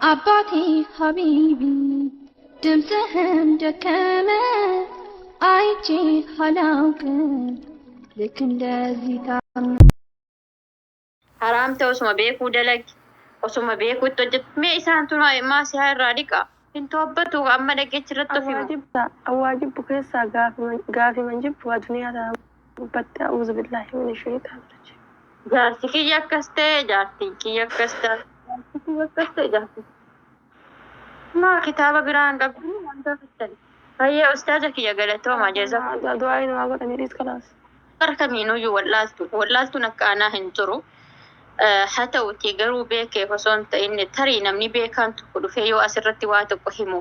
አባቴ ሀቢቢ ድምፅህም ደከመ አይቼ አላውቅም ልክ እንደዚህ ታመ Haraam ta'e osuma beekuu dalagi, osuma beekuu itti hojjetu. Mee isaan tun maasiyaa irraa dhiqa. Hin toobbatu amma dhageechi irratti of himu. Awwaa jibbu keessaa gaafiman jibbu aduniyaa tana gubbatti a'uuzu billaahi mina shayxaani rajiim. Jaarsi kiyya akkas ta'e, jaartiin kiyya akkas ta'e, jaarsi kiyya akkas ta'e, jaarsi. Maa kitaaba biraa hin qabdu waan gaafattani. Hayyee ustaaza kiyya galatooma jazakum. Du'aa namaa godhanii dhiis kalaas. Gara kamiinuyyuu wallaaltu wallaaltuun akka anaa hin jiru. Haa ta'utii garuu beekeef osoo hin ta'in tarii namni beekaan tokko dhufee yoo asirratti waa tokko himu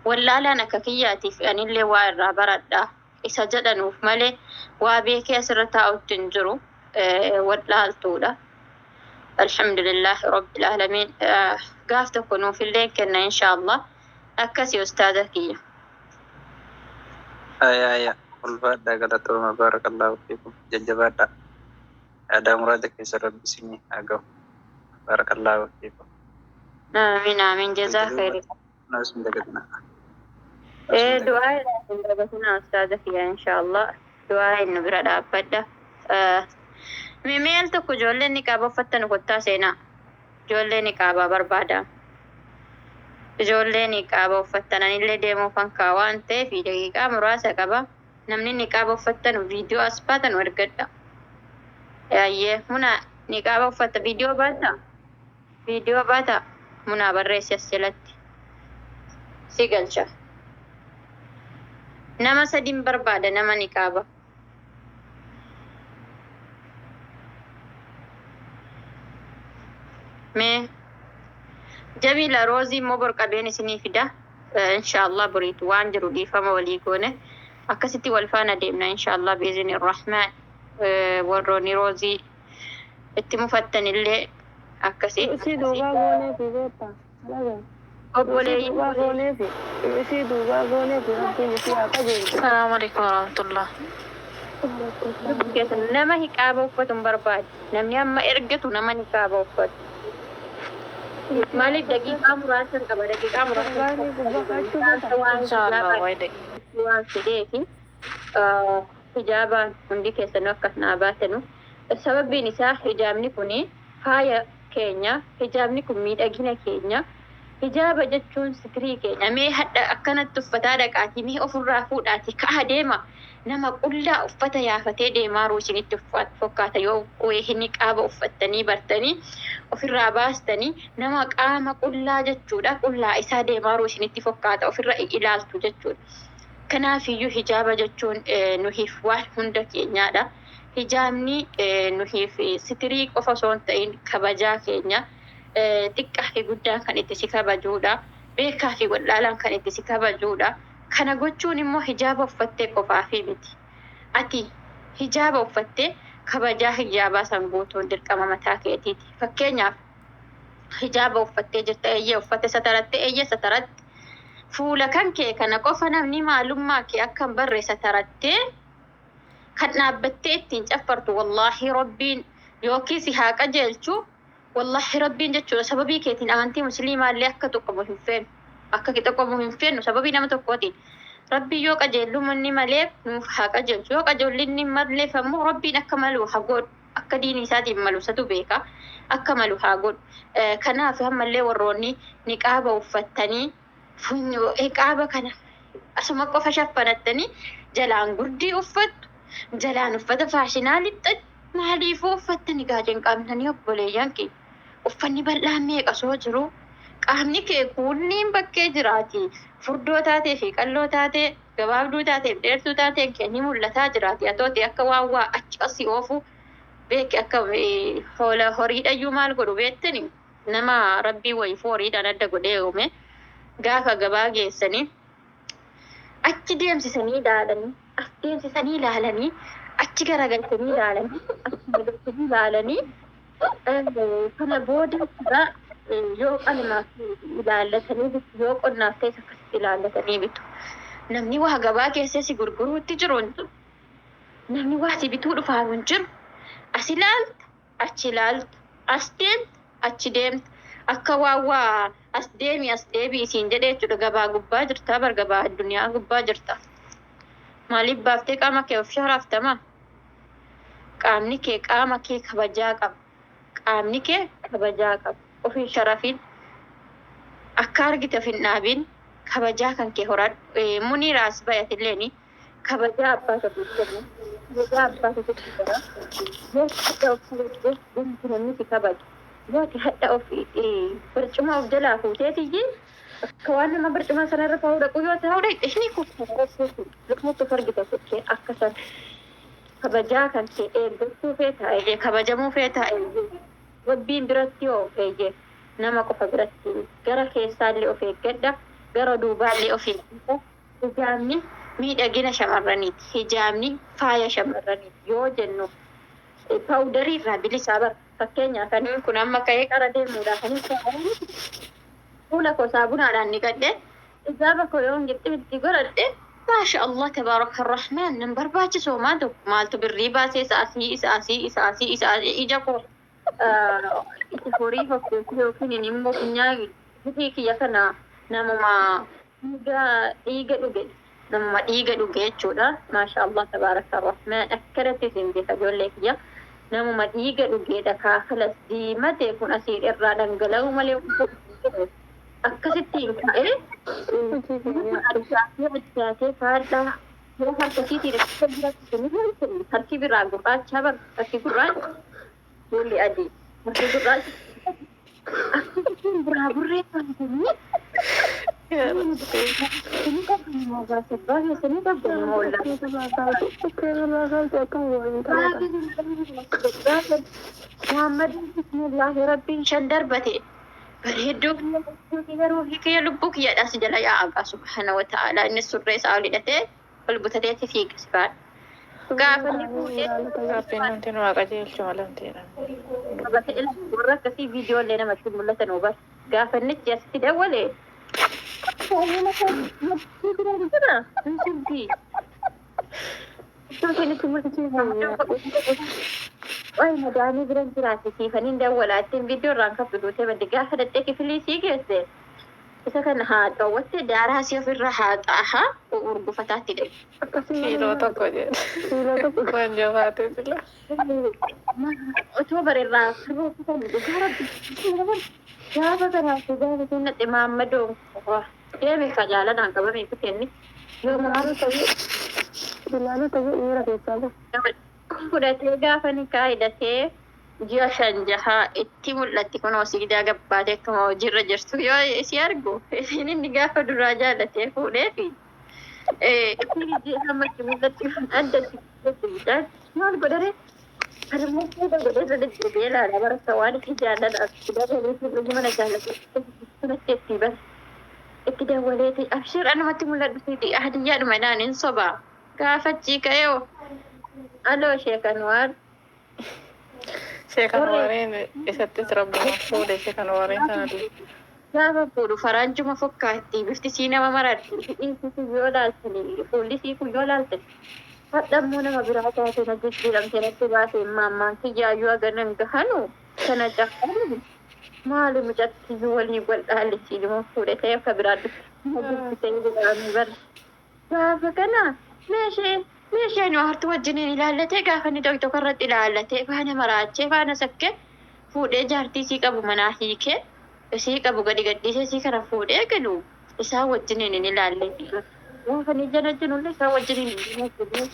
wallaalaan akka kiyyaatiif anillee waa irraa baradha isa jedhanuuf malee waa beekee asirra taa'utti hin jiru wallaaltuudha. Alhamdulillahi rabbil aalamiin gaaf tokko nuufillee kenna inshaallah akkasi ustaaza kiyya. Aya aya ulfaadhaa galatooma barakallahu fiikum jajjabaadhaa yaadaa muraada keessa rabbi isinii haa gahu barakallahu fiikum. Amiin amiin jazaa khayri. Nus hin dagatinaa. Ee du'aa hin dagatinaa ustaaza kiyya inshaallah du'aa nu bira dhaabbadha. Mee al tokko ijoolleen niqaaba uffattan kottaa seenaa. Ijoollee niqaabaa barbaada. Ijoollee niqaaba uffattan anillee deemuufan kaa waan ta'eef daqiiqaa muraasa qaba. Namni niqaaba uffattan viidiyoo as baatan ergadha. Ayyee muna niqaaba uffatta viidiyoo baata? Viidiyoo baata? Munaa barreessi as jalatti. Si galcha. Nama sadiin barbaada nama niqaaba. Mee Jamiila Roozii immoo bor qabeen isinii fida. Inshaallah boriitu waan jiru dhiifama walii goone akkasitti wal faana deemna inshaallah biizni rahmaan warroonni roozii itti mufattan illee akkasi. Isii duubaa gooneefi beektaa? Dhagaa. Isii Obboleeyyiin duubaa gooneefi isii duubaa gooneefi rabbiin isii haa qajeelchu. Salaamu alaikum warahmatullah. Lubbu keessan nama hiqaaba uffatu hin barbaadu. Namni amma ergatu nama niqaaba uffatu. Isii Maaliif daqiiqaa muraasa qaba daqiiqaa muraasa Baanii gubbaa kaachuu feeta? dhaamsa waan Inshallah hijaabaan wayi daqiiqa. waan fideefi hijaabaan hundi keessanuu akkas naa baatanu. Sababiin isaa hijaabni kun faaya keenya, hijaabni kun miidhagina keenya. Hijaaba jechuun sitirii keenya. Mee hadha akkanatti uffataa dhaqaatii mee ofirraa fuudhaatii ka'aa deema. Nama qullaa uffata yaafatee deemaa jiru isinitti fakkaata yoo niqaaba uffattanii bartanii ofirraa baastanii nama qaama qullaa jechuudha. Qullaa isaa deemaa jiru isinitti fakkaata ofirra ilaaltu jechuudha. Kanaafiyyuu hijaaba jechuun nuhiif waan hunda keenyaadha. Hijaabni nuhiif sitirii qofa osoo hin ta'in kabajaa keenya xiqqaa fi guddaan kan itti si kabajuudha. Beekaa fi wallaalaan kan itti si kabajuudha. Kana gochuun immoo hijaaba uffattee qofaafi miti. Ati hijaaba uffattee kabajaa hijaabaa san guutuun dirqama mataa keetiiti. Fakkeenyaaf hijaaba uffattee jirta eeyyee uffatte sataratte eeyyee sataratte. Fuula kan kee kana qofa namni maalummaa kee akka hin barre satarattee kan dhaabbattee ittiin caffartu wallaahi rabbiin yookiin si haa qajeelchu wallaahi rabbiin jechuudha sababii keetiin amantii musliimaallee akka tuqamu hin feenu akka tuqamu hin feenu sababii nama tokkootiin rabbiin yoo qajeellumni malee nuuf haa qajeelchu yoo qajeellinni maleef ammoo rabbiin akka malu haa godhu akka diinii isaatiin malu isatu beeka akka malu haa godhu. Kanaaf ammallee warroonni niqaaba uffattanii niqaaba kana asuma qofa shaffanattanii jalaan gurdii uffattu jalaan uffata faashinaa lixxan maaliifuu uffattanii gaajeen qaamtanii obboleeyyan kee uffanni bal'aan meeqa soo jiru qaamni kee kuunniin bakkee jiraati furdoo taatee fi qalloo taatee gabaabduu taatee fi dheertuu taatee kee ni mul'ataa jiraati atooti akka waan waa achi asii oofu beeki akka hoola horiidhayyuu maal godhu beektani nama rabbii wayiifuu horiidhaan adda godhee uume gaafa gabaa geessanii achi deemsisanii ilaalanii as deemsisanii ilaalanii achi garagalchanii ilaalanii as garagalchanii ilaalanii kana booda yoo qalmaaf ilaallatanii bitu yoo qonnaaf ta'es akkasitti ilaallatanii bitu. Namni waa gabaa keessee si gurguruutti jiru hin jiru. Namni waa si bituu dhufaa hin jiru. As ilaalta, achi ilaalta, as deemta, achi deemta. Akka waan waa as deemi as deebi isiin jedhee jechuudha. Gabaa gubbaa jirta bar, gabaa addunyaa gubbaa jirta. Maaliif baaftee qaama kee of sharaftama? Qaamni kee qaama kee kabajaa qaba. Qaamni kee kabajaa qaba. Of hin sharafin. Akka argite of hin dhaabin. Kabajaa kan kee horadhu. Muniiraas bayatilleeni kabajaa abbaa keetiif kennu. Kabajaa abbaa keetiif jira. Yoo hadha of kabajje wanti namni si kabaju. Yoo ati hadha of barcuma of jalaa fuuteetiyyi akka waan nama barcuma sanarra taa'uu dhaqu yoo taa'uu dhaqxe ishni kufta, lukmutti of argita sochee akka san. Kabajaa kan kee eeggachuu feetaa, eeyyee. Kabajamuu feetaa, eeyyee. Rabbiin biratti yoo, eeyyee. Nama qofa biratti gara keessaallee of eeggadha, gara duubaallee of eeggadha. Hijaabni miidhagina shamarraniiti, hijaabni faaya shamarraniiti yoo jennu powderii irraa bilisaa bara. Fakkeenyaaf, aniin kun amma ka'ee qara deemuudhaaf anis fuula koo saabunaadhaan dhiqadhe, hijaaba koo yoon gixximitti godhadhe, maasha Allah, tabaaraka rahmaan, nan barbaachisu homaa tokko. Maaltu birrii baasee isa asii, isa asii, isa asii, isa asii, ija koo itti horii fakkeessu yookiin immoo funyaa hidhii kiyya kana namuma dhiiga dhiiga dhuge, namuma dhiiga dhuge jechuudha. Maasha Allah, tabaaraka rahmaan, akkanatti isin beeka ijoollee kiyya. Namuma dhiiga dhugeedha kaafalas diimate kun asiin irraa dhangala'uu malee akkasittiin ka'ee Hojii keenya. addaatee addaatee faadhaa yoo harka isiitiin akka biratti ni harki harki biraa gurraacha bar, harki gurraacha, fuulli adii, harki gurraacha akkasittiin biraa burree baasanii ni qabdu ni qabdu moolla. Dhukkee irraa kaatu akkam goone intala kana. Muhammad bismillahi rabbiin shan darbate bareedduu garuu kiyya lubbuu kiyyaadhaas jala yaa'a. Subhaana wa ta'ala, inni surree isaa ol hidhatee ol butateeti fiiga sifaan. Gaafa inni fuudhee Rabbiin wanti nu haa qajeelchu malamteedha. qabate warra akkasii viidiyoolee namatti mul'atan hubar. Gaafa inni asitti dawwale jira hin sirbii. Iddoo isinitti mul'atu. Wayi madaamii biran jiraate siifaniin dawwalaa ittiin viidiyoo irraan kaftu duutee badde. Gaafa dhattee kifilii sii geesse isa kana haa xawwatte daaraa si ofirra haa xaahaa urgufataatti dhabe. Akkasii Kiiloo tokko jedhe. Kiiloo tokko. Waan jabaate sila. Otoo bareerraa firoo dhugaa rabbi gaafa kanaaf gaafa sunnatti maammadoo deeme ka jaalanaan qabamee kutenni yoo Bilaalota bilaalota miira keessaa bahu. Fudhatee gaafa nikaa hidhatee ji'a 5 6 itti mul'atti kunoo siidaa gabbaatee akkuma hojiirra jirtu yoo isii argu, isiin inni gaafa duraa jaallatee fuudhee fi isiin ji'a hamma itti mul'atti adda itti mul'atti maal godhare? Kanammoo fuudha godhee irra deddeebi'ee ilaala barata waan itti jaalladha dabalee dhuguma na jaallatu kanatti itti bara itti dawwaleeti abshir anumatti mul'adhu siiti hadiyyaadhuma inaan hin sobaa gaafachii ka'ee aloo ishee Anwaar. Sheekan warreen isattis rabbuma fuudhe sheekan warreen sanallee. Gaafa fuudhu faranjuma fokkaatti, bifti sii nama maratti, hidhiin sii yoo laaltani, fuulli sii kun yoo laaltani, hadha immoo nama biraa taate na jijjiiramte natti baate maammaan kiyyaayyuu haganan gahanu kana caqalu maali mucattiyyuu walii wal dhaallisii dhuma fuudhe ta'e akka biraa dhufte na jibbitee jedhamee bara. Gaafa kana meeshee meeshee nu hartu wajjiniin ilaallatee gaafa inni tokko tokko irratti ilaallatee faana maraachee faana sakkee fuudhee jaartii sii qabu manaa hiikee isii qabu gadi gadhiisee isii kana fuudhee galu isaan wajjiniin hin ilaalle. Gaafa ni jala jenullee isaan wajjiniin hin ilaalle.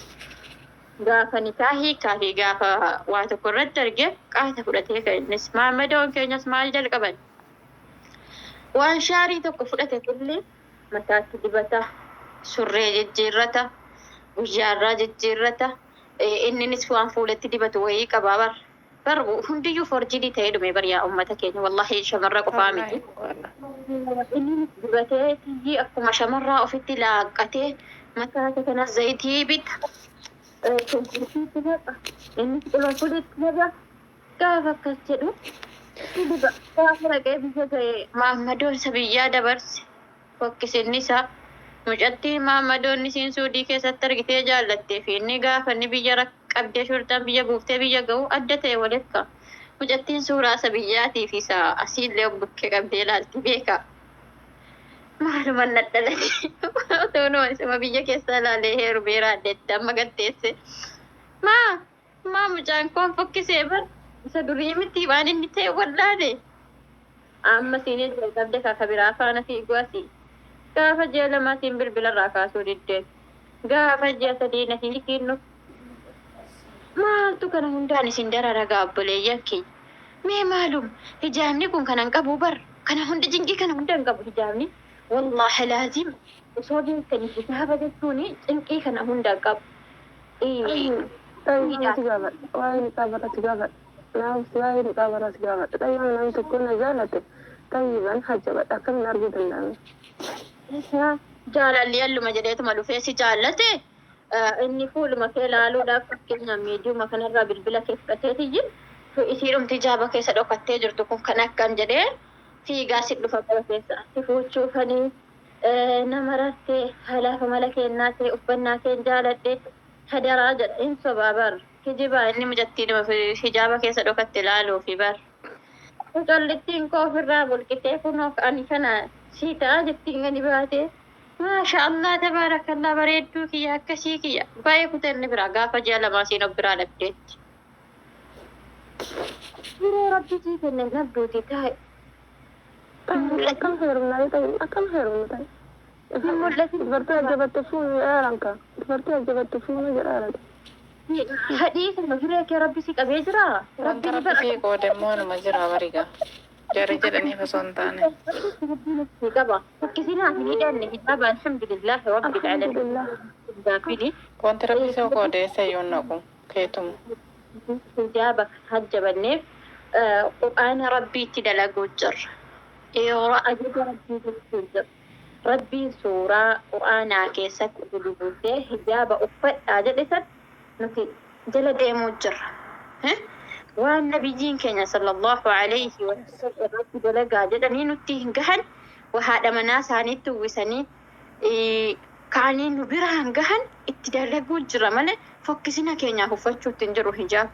Gaafa nikaa hiikaa fi gaafa waa tokko irratti arge qaata fudhatee ka'e innis maammadoon keenyas maal jalqaban? Waan shaarii tokko fudhate illee mataatti dibata, surree jijjiirrata, guyyaarraa jijjiirrata. Inninis waan fuulatti dibatu wayii qabaa bar. Bar hundiyyuu forjidii ta'ee dhume bar yaa uummata keenya, wallahi shamarra qofaa miti. Inni dibatee tiyyii akkuma shamarraa ofitti laaqqatee mataa isaa kanas zayitii bita. Shunkurtiitti naqa. Innis qulqullitti naqa. Gaafa akkas jedhu diba. Gaafa dhaqee biyya ga'ee maammadoon isa biyyaa dabarse. Fokkisinni isaa mucattiin maammadoon isiin suudii keessatti argitee jaallattee fi inni gaafa inni biyya qabdee shurxaan biyya buuftee biyya ga'u adda ta'e walakka. Mucattiin suuraa isa biyyaatii fi isa asiillee of bukkee qabdee ilaalti beeka. Maaluma nadhalate. Otoo numa isuma biyya keessaa ilaalee heerumee raaddeetti amma gatteesse. Maa maa mucaan koon fokkisee bar isa durii miti waan inni ta'e wallaale. Amma siin jalqabde kaka biraa faana fiiguu asii. Gaafa ji'a lamaa siin bilbila irraa kaasuu diddee. Gaafa ji'a 3 na hiikiin nuuf. Maaltu kana hundaan isin darara gaa obboleeyyan keenya. Mee maalum hijaabni kun kana hin qabuu bar. Kana hunda cinqii kana hunda hin qabu hijaabni. Wallaahi laazim osoo beektanii hijaaba jechuun cinqii kana hunda hin qabu. Tayyib si gaafadha. Waa'ee niqaaba irratti gaafadha. Naaf waa'ee niqaaba irratti gaafadha. Tayyib namni tokko na jaalate tayyiban hajjabadha. Akkamiin arguu danda'ame? Jaalalli alluma jedheetuma dhufee si jaallate inni fuuluma kee laaluudhaaf fakkeenyaaf miidiyuma kanarraa bilbila kee fudhateetiyyi isiidhumti hijaaba keessa dhokattee jirtu kun kan akkam jedhee fiigaa si dhufa gara keessa si fuuchuufanii nama rartee haalaaf amala keennaa ta'e uffannaa keen jaaladhe hadaraa jedha hin sobaa bar kijibaa inni mucattiidhuma hijaaba keessa dhokatte laaluufi bar. Mucollittiin koo ofirraa mulqitee kunoo ani kana sii ta'a jettiin gadi baatee. Maasha Allah tabaarakallaa bareedduu kiyya akkasii kiyya baay'ee kutanni biraa gaafa ji'a lamaa siin of biraa dhabdeetti. Hiree rabbi sii kenne hin dhabduuti taa'i. Hin Tayyib mul'atin. akkam heerumna tayyib akkam heerumna tayyib. Hin mul'atin. Dubartii ajjabatte fuunu jedhaaran kaa. Dubartii ajjabatte fuunu jedhaaran. Hadhii kana hiree kee rabbi si qabee jira. Wanta Rabbi ni rabbi bara. sii qoode immoo numa jira bariga. Jarri jedhaniif osoo hin taane. Rabbi qaba. Fakkisinaa hin hidhanne hijaaba alhamdulillahi rabbil alamin. Alhamdulillah. Gaaffini Wanti rabbi sii qoode eessa iyyuu hin naqu. Keetuma. hijaaba kan hajjabanneef qur'aana rabbiitti dalaguu jirra. Yeroo ajaja rabbii gochuu jirra. Rabbiin suuraa qur'aanaa keessatti gadi buusee hijaaba uffadhaa jedhe san nuti jala deemuu jirra. Waan nabiyyiin keenya sallallahu alayhi wa sallam irratti dalagaa jedhanii nutti hin gahan haadha manaa isaaniitti uwwisanii kaanii nu biraan gahan itti dalaguu jira malee fokkisina keenyaaf uffachuutti hin jiru hijaaba.